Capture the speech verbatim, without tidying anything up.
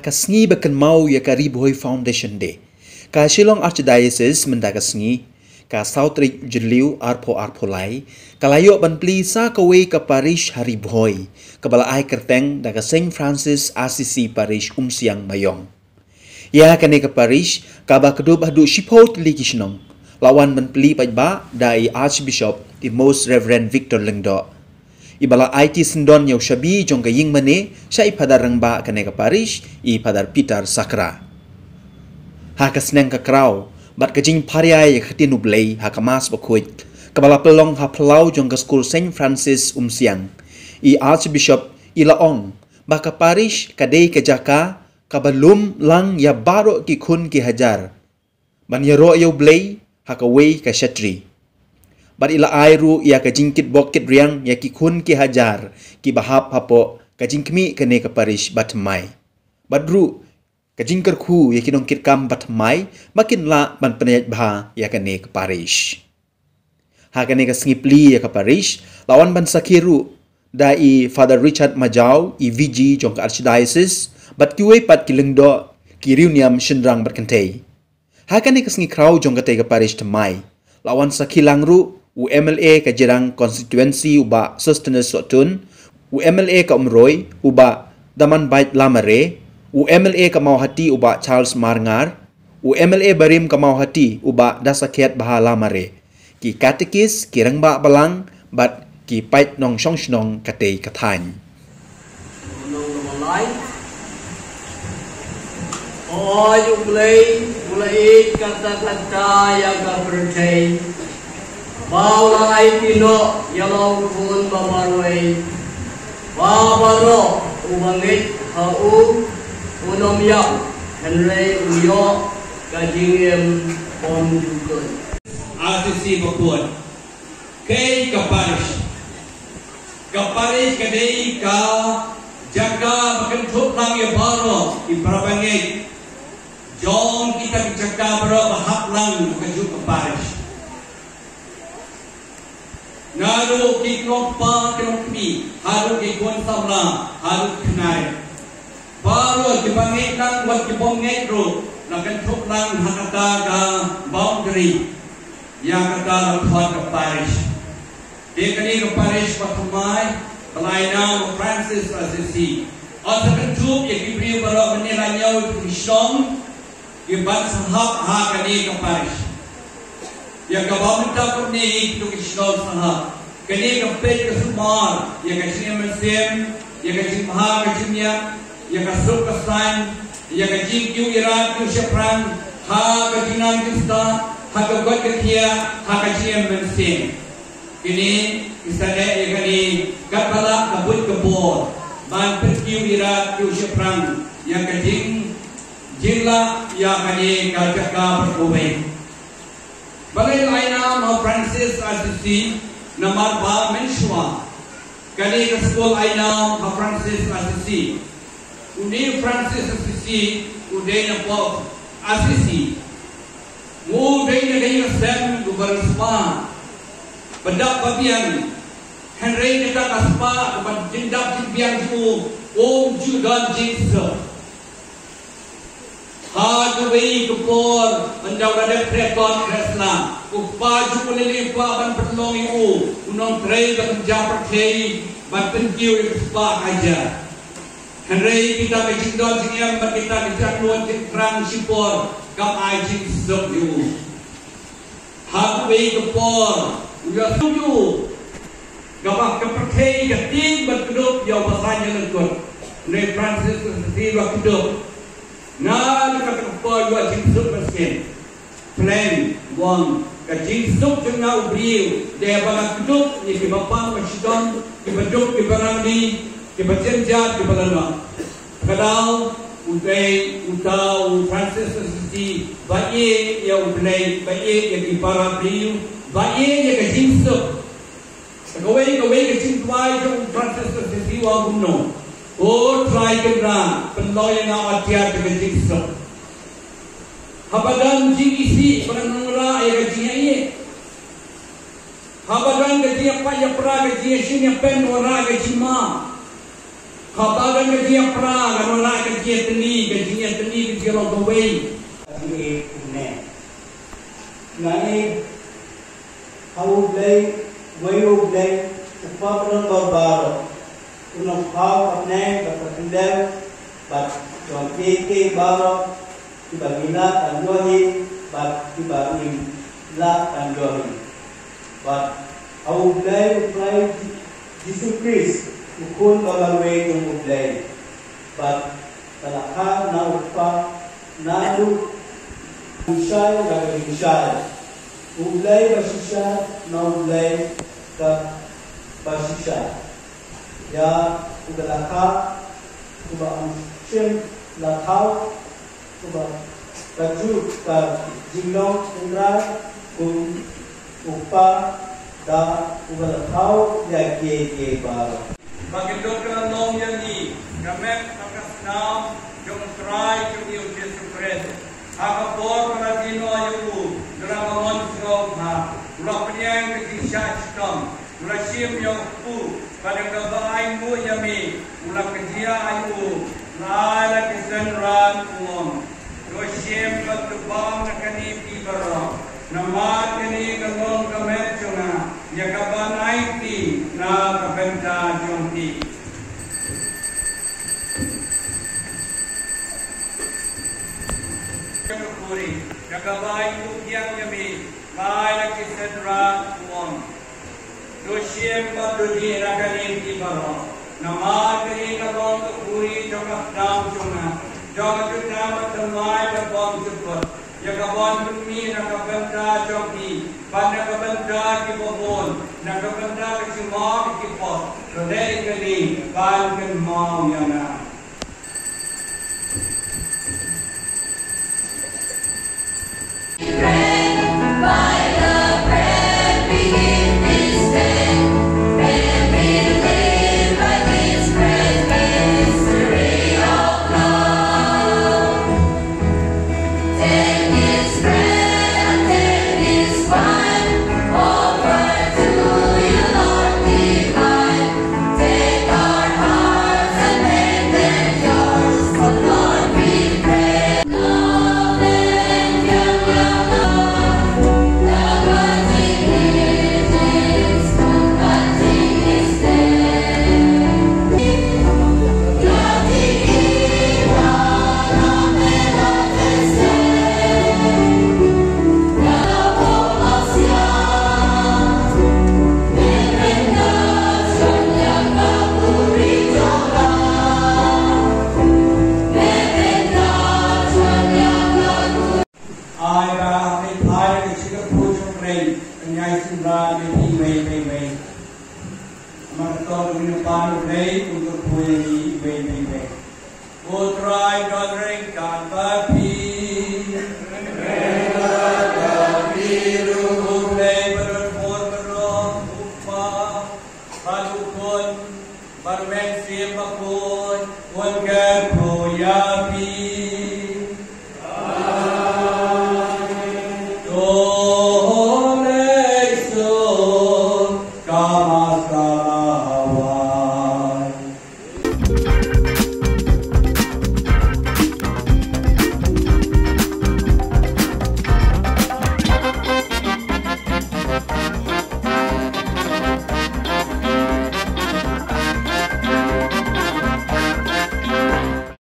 Ka sngi ba kynmaw ïa ka Ri Bhoi Foundation Day. Ka Shillong Archdiocese mynta ka sngi, ka saw tarik Jylliew arphew arphew lai, ka la ïoh ban plie sa kawei ka parish ha Ri Bhoi, kaba la ai kyrteng da ka Saint Francis Assisi Parish Umsiang Maïong. Ïa kane ka parish, kaba kdup haduh shiphew tylli ki shnong, la wan ban plie paidbah da i Archbishop, i Most Reverend Victor Lyngdoh. Iba la aiti syndon ïa u shabi jong ka ïingmane sha i Phadar rangbah kane ka parish, i Phadar Peter Sakra. Ha ka sneng ka kraw bad ka jingpharia ïa ka ktien U Blei ha ka Mass bakhuid, kaba la pynlong ha phyllaw jong ka skul Saint Francis Umsiang, i Archbishop i la ong ba ka parish ka dei ka jaka kaba lum lang ïa baroh ki khun ki hajar ban ïaroh ïa U Blei ha kawei ka shatri. Bad i la ai ruh ïa ka jingkitbok kitriang ïa ki khun ki hajar kiba hap hapoh ka jingkhmih kane ka parish bathymmai. Bad ruh ka jingkyrkhu ïa ki nongkitkam bathymmai ba kin lah ban pynïaid bha ïa kane ka parish. Ha kane ka sngi plie ïa ka parish, la wan ban sakhi ruh da i Father Richard Majaw, i V G jong ka Archdiocese, bad kiwei pat ki lyngdoh, ki riewniam shynrang bad kynthei. Ha kane ka sngi kraw jong katei ka parish thymmai, la wan sakhi lang ruh u M L A ka Jirang constituency u Bah Sosthenes Sohtun, u M L A ka Umroi u Bah Damanbait Lamare, u M L A ka Mawhati u Bah Charles Marngar, u M L A barim ka Mawhati u Bah Dasakhiat Baha Lamare, ki katekis, ki rangbah balang bad ki paid nongshong shnong katei ka thaiñ. Oi U Blei, U la ïeit katta katta ïa ka pyrthei, ba u la aiti noh ïa la u Khun ba marwei, ba baroh uba ngeit ha u un ym ïap, hynrei un ïoh ka jingim bymjukut. Assisi ba pud. Kaei ka parish? Ka parish ka dei ka jaka ba kynthup lang ïa baroh ki para bangeit jong kita ki jaka baroh ba hap lang ha kajuh ka parish. Naduh ki kpa ki kmie, haduh ki khun samla, haduh ki khynnai. Baroh kiba ngeit lang bad ki bym ngeit ruh la kynthup lang ha kata ka boundary. Ïa kata la khot ka parish. Te kane ka parish bathymmai ba la ai nam u Francis Assisi. Sa kynthup ïa ki briew baroh mynne la ñiew ki shnong kiban sahap ha kane ka parish. Ïa kaba mynta kumne ïa kito ki shnong sahap. Kane ka peit ka sumar ïa ka jingim mynsiem, ïa ka jingbha ka jingmiat, ïa ka suk ka saiñ, ïa ka jingkiew ïarap kiew shaphrang ha ka jingnang jingstad, ha ka koit ka khiah, ha ka jingim mynsiem. Kine ki sa leh ïa kane katba lah ka buit ka bor ban pynkiew ïarap kiew shaphrang ïa ka jing jinglah ïa kane ka jaka ba kawei. Balei la ai nam ha Francis Assisi? Namar ba mynshuwa kane ka skul ai nam ha Francis Assisi. Une Francis Assisi u dei na pop Assisi. U dei na ka ïing sem uba riewspah, ba dap ba biang. Hynrei kata ka spah kaba jingdap jingbiang jong u, um ju don jingsuk. Ha kawei ka por, ynda u la dep treh kot treh sla, u kpa jong u u la leit kwah ban pynlong ïa u u nongtrei ba kynja pyrthei, ban pynkiew ïa ka spah ka hajar. Hynrei kita ka jingdon jingem bad kita ka jingdon jingthrang shipor kam ai jingsuk ïa u. Ha kawei ka por u ïasuk ïa u, kaba ka pyrthei ka tieng ban kdup ïa u basan ïa lyngkot. Hynrei Francis Assisi u la kdup. Nga da kata ka por u ïoh jingsuk mynsiem. Khlem u ong ka jingsuk jong nga u briew dei ba nga kdup ïa kiba pang ba shitom, kiba duk kiba rangli, kiba jynjar kiba lyngngoh. Ka daw u dei uta u Francis Assisi ba ïeit ïa U Blei, ba ïeit ïa ki para briew, ba ïeit ïa ka jingsuk. Sa kawei kawei ka jingduwai jong u Francis Assisi u ong kumno: O Trai Kynrad, pynlong ïa nga ot kiad da ka jingsuk. Haba don jingisih ba ngan wanrah ïa ka jingïaieit. Haba don ka jingïapait ïapra, ka jingïashim ïapen, wanrah ka jingma. Haba don ka jingïapra, ngan wanrah ka jingïatylli, ka jingïatylli ka jinglong kawei. Nga ïeit kumne. Nga ïeit ha U Blei, uwei U Blei, U Kpa Baroh, U Nongpynim ka bneng bad ka khyndew, bad jong kiei kiei baroh kiba ngi lah ban ïohi bad kiba ngim lah ban ïohi. Bad ha U Blei U Trai Jisu Khrist, U Khun ba marwei jong U Blei, bad ka la kha na U Kpa naduh ka jingshai na ka jingshai. U Blei ba shisha na U Blei kaba shisha. Ïa uba la kha, uba am shim la thaw, uba ka ju ka jinglong Trai kum U Kpa da uba la thaw ïa kiei kiei baroh. Ba kin don ka long ïa ngi ka met bad ka snam jong U Trai jong ngi U Jisu Khrist. Ha ka por ba la die noh ïa u, da la ka mon sngewbha, u la pdiang ka jingshah shitom. U la shim ïa u kpu, bad da kaba ainguh ïa me, u la kajia ïa u, la ai la ki synran u ong. To shim bad to bam na kane phi baroh, namar kane ka long ka met jong nga, ïa kaban ai phi na ka bynta jong phi. Ka khuri, da kaba ainguh pdiang ïa me, la ai la ki synran u ong. To shim bad to dih na kane phi baroh. Namar kane ka long ka khuri jong ka sdang jong nga, jong ka jutang bathymmai kaba suk kut, ïa kaban pynmih na ka bynta jong phi bad na ka bynta kiba bun, na ka bynta ka jingmap ki kpoh. To leh kane ban kynmaw ïa nga. Ai ba, ai phai ka shikatdong jong U Blei, kan ïai synran ïa phi iwei pa iwei. Namar ka tong ka bynta U Blei un kyrkhu ïa ngi iwei pa iwei. Ko Trai, don ryngkat bad phi.